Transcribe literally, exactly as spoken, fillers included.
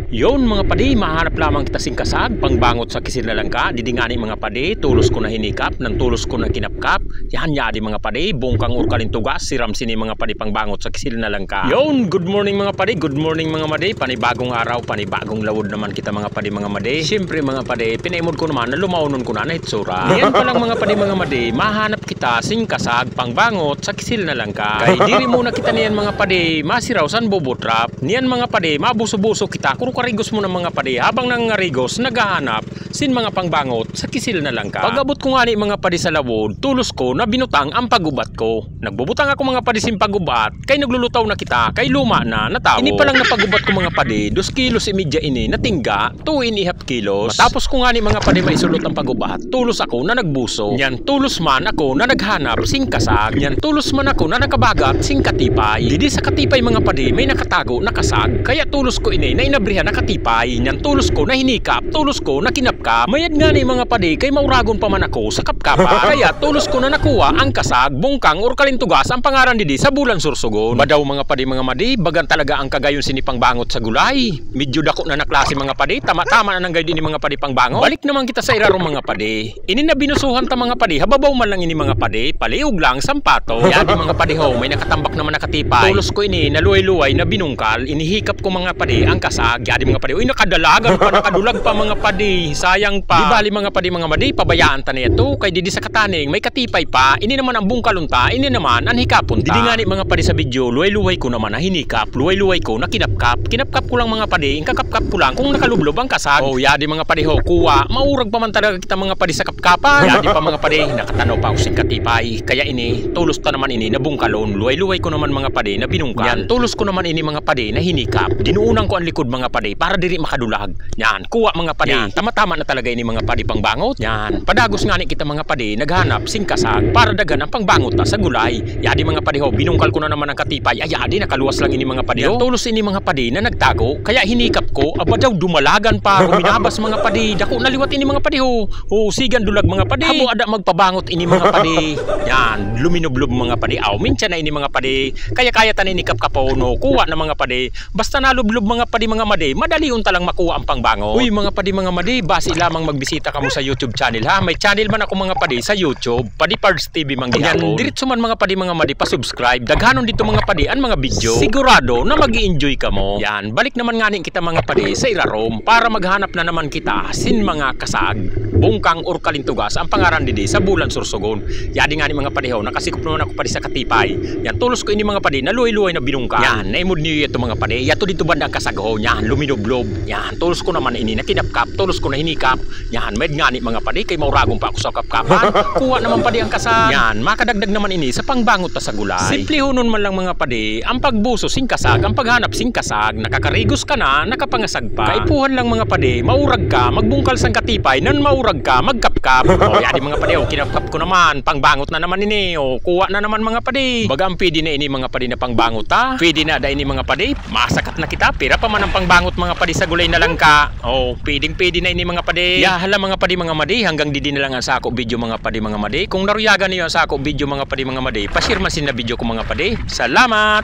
Yun, mga padi, mahanap lamang kita sin kasag pangbangot sa kisil na langka. Didi ngani, mga padi, tulos ko na hinikap, nyan tulos ko na kinapkap. Yan, yadi, mga padi, bungkang urkal in tugas, siram sini, mga padi, pangbangot sa kisil na langka. Yun, good morning, mga padi, good morning, mga madi. Panibagong araw, panibagong lawod naman kita, mga padi, mga madi. Siyempre, mga padi, pinaimod ko naman na lumaonon ko na na hitsura. Yan pa lang, mga padi, mga madi, mahanap kita sin kasag pangbangot sa kisil na langka. Kay diri muna kita niyan, mga padi, masiraw san bubutrap. Niyan, mga padi, mabuso-buso kita. Kuro karigos muna, mga padi, habang nangangarigos, naghahanap sin mga pangbangot sa kisil na langka. Pag-abot ko ngani, mga padi, sa lawod, tulos ko na binutang ang pag-ubat ko. Nagbubutang ako, mga padi, sin pag-ubat, kay naglulutaw na kita, kay luma na, na tawo. Ini pa lang na pag-ubat ko, mga padi, dos kilos i midya ini na tingga, two and a half kilos. Matapos ko ngani, mga padi, maisulot ang pag-ubat, tulos ako na nagbuso. Nyan tulos man ako na naghanap sin kasag. Nyan tulos man ako na nakabagat sin katipay. Didi sa katipay, mga padi, may nakatago na kasag. Kaya tulos ko ini na inabrihan na katipay. Nyan tulos ko na hinikap, tulos ko na kinapkap. Mayad ngani, mga padi, kay mauragon pa man ako sa kapkapan. Kaya tulos ko na nakuha ang kasag, bungkang urkal in tugas ang pangaran didi sa bulan Sorsogon. Badaw, mga padi, mga madi, bagan talaga ang kagayon sini pangbangot sa gulay. Medyo dako na na klase, mga padi. Tama-tama na nang gayon ini, mga padi, pangbangot. Balik naman kita sa irarom, mga padi. Ini na binusuhan ta, mga padi, ha babaw man lang ini, mga padi, paliog lang sampato. Yadi, mga padi, ho, may nakatambak naman na katipay. Tulos ko ini na luway-luway na binungkal, inihikap ko, mga padi, ang kasag. Yadi, mga padi, uy, nakadalagan pa, nakadulag pa, mga padi, sayang pa. Di bali, mga padi, mga madi, pabayaan ta na yato, kay didi sa kataning may katipay pa. Ini naman ang bungkalon ta, ini naman ang hikapon ta. Didi ngani, mga padi, sa video, luway-luway ko naman na hinikap, luway-luway ko na kinapkap. Kinapkap ko lang, mga padi, ingkakapkap ko lang kung nakalublob ang kasag. O, yadi, mga padi, ho, kuwa, maurag pa man talaga kita, mga padi, sa kapkapan. Yadi pa, mga padi, nakatanaw pa ako sin katipay. Kaya ini, tulos ta naman ini na bungkalon. Luway-luway ko naman, mga padi, na binungkal. Yan, tulos ko naman ini, mga padi, na hinikap. Dinuunan ko ang likod, mga padi, para diri makadulag. Yan, kuwa, mga padi. Yan, tama-tama na talaga ini, mga padi, pangbangot. Yan, padagos ngani kita, mga padi, naghanap sin kasag para daghan ang pangbangot ta sa gulay. Yadi, mga padi, ho, binungkal ko na naman ang katipay. Ay, yadi, nakaluwas lang ini, mga padi, ho. Yan, tulos ini, mga padi, na nagtago. Kaya hinikap ko, aba daw, dumalagan pa, ruminabas, mga padi. Dako na liwat ini, mga padi, ho. O, sigan dulag, mga padi. Abo ada magpabangot ini, mga padi. Yan, luminublob, mga padi. Aw, mintsa na ini, mga padi. Kaya-kaya ta na ini kapkapon, o, kuwa na, mga padi. Basta nalublob, mga padi, mga madi, madalion ta lang makuha ang pangbangot. Uy, mga padi, mga madi, basi lamang magbisita kamo sa YouTube channel, ha. May channel man ako, mga padi, sa YouTube, Padi Pards T V man gihapon. Yan, diretso man, mga padi, mga madi, pa-subscribe. Daghanon dito, mga padi, ang mga video. Sigurado na mag-i-enjoy kamo. Yan, balik naman ngani kita, mga padi, sa irarom para maghanap na naman kita sin mga kasag. Bungkang urkal in tugas ang pangaran didi sa bulan Sorsogon. Yadi ngani, mga padi, ho, nakasikop naman ako, padi, sa katipay. Yan, tulos ko ini, mga padi, na luway-luway na binungkal. Yan, naimod niyo yato, mga padi. Yato dito banda ang kasag, ho. Yan, luminublob. Yan, tulos ko naman ini na kinapkap, tulos ko na hinikap. Yan, mayad ngani, mga padi, kay mauragon pa ako sa kapkapan. Kuwa naman, padi, ang kasag. Yan, makadagdag naman ini sa pangbangot ta sa gulay. Simplihonon man lang, mga padi, ang pagbuso sin kasag, ang paghanap sin kasag, nakakarigos ka na, nakapangasag pa. Kaipuhan lang, mga padi, maurag ka magbungkal san katipay, nan maurag ka magkapkap. O, yadi, mga padi, o, kinapkap ko naman, pangbangot na naman ini, o, kuwa na naman, mga padi. Baga ang pwede na ini, mga padi, na pangbangot, ha? Pwede na da ini, mga padi. Masakat na kita, pira pa man ang pangbangot, mga padi, sa gulay na langka. O, pwedeng-pwede na ini, mga padi. Ya, hala, mga padi, mga madi, hanggang didi na lang ang sako video, mga padi, mga madi. Kung naruyagan niyo ang sako video, mga padi, mga madi, pa-share man sini na video ko, mga padi. Salamat!